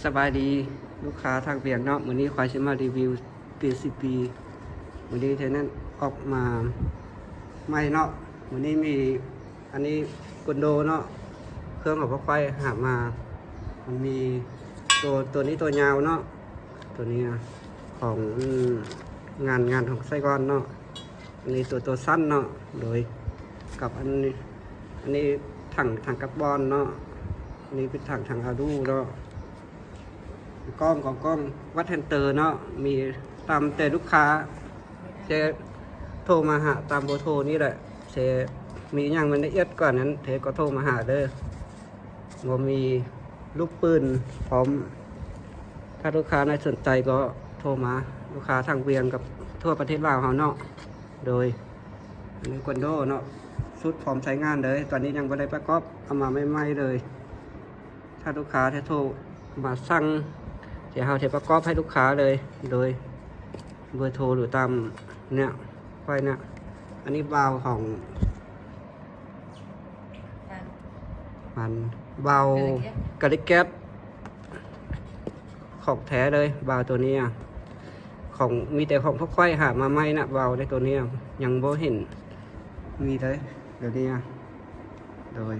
ສະບາຍດີລູກຄ້າທາງວຽງເນາະ, ມື້ນີ້ຂ້ອຍຊິມາຣີວິວ ທີ ຊີ ພີ ມື້ນີ້ເທົ່ານັ້ນອອກມາໃໝ່ເນາະ. ມື້ນີ້ມີອັນນີ້ Gundo ເນາະ, ເຄື່ອງຂອງພວກຂ້ອຍຫາມາ ມັນມີໂຕ ໂຕນີ້ໂຕຍາວເນາະ, ໂຕນີ້ຂອງ ອືມ ງານ ງານຂອງໄຊກອນເນາະ. ອັນນີ້ໂຕ ໂຕສັ້ນເນາະ, ໂດຍ ກັບອັນນີ້ ອັນນີ້ຖັງ ຖັງກາບອນເນາະ, ອັນນີ້ເປັນຖັງ ຖັງອາລູເນາະ. ກ້ອງ ຂອງກ້ອງວັດແຮນເຕີເນາະ, ມີຕາມແຕ່ລູກຄ້າຈະໂທມາຫາຕາມເບີໂທນີ້ແຫຼະ. ຈະມີຫຍັງມັນລະອຽດກວ່ານັ້ນ ເທກໍໂທມາຫາເດີ. ບໍ່ມີລູກປືນພ້ອມ, ຖ້າລູກຄ້າໃດສົນໃຈກໍໂທມາ, ລູກຄ້າທາງວຽງກັບທົ່ວປະເທດລາວເຮົາເນາະ. ໂດຍ ອັນນີ້ Gundo ເນາະ, ຊຸດພ້ອມໃຊ້ງານເລີຍ, ຕອນນີ້ຍັງບໍ່ໄດ້ປະກອບ, ເອົາມາໃໝ່ໆເລີຍ. ຖ້າລູກຄ້າຈະໂທມາສັ່ງ ຈະ ເຮົາຈະປະກອບໃຫ້ລູກຄ້າເລີຍ ໂດຍເບີໂທຢູ່ຕາມເນີ້ຍ ໄວ້ເນີ້ຍ. ອັນນີ້ວາວຂອງ ມັນ ວາວກາລິແກັດ ຂອງແທ້ເລີຍ ວາວໂຕນີ້ອະ. ຂອງ ມີແຕ່ຂອງພວກຂ້ອຍຫາມາໃໝ່ນະ, ວາວໃນໂຕນີ້ອະ ຍັງບໍ່ເຫັນມີເລີຍດຽວນີ້ອະ. ໂດຍ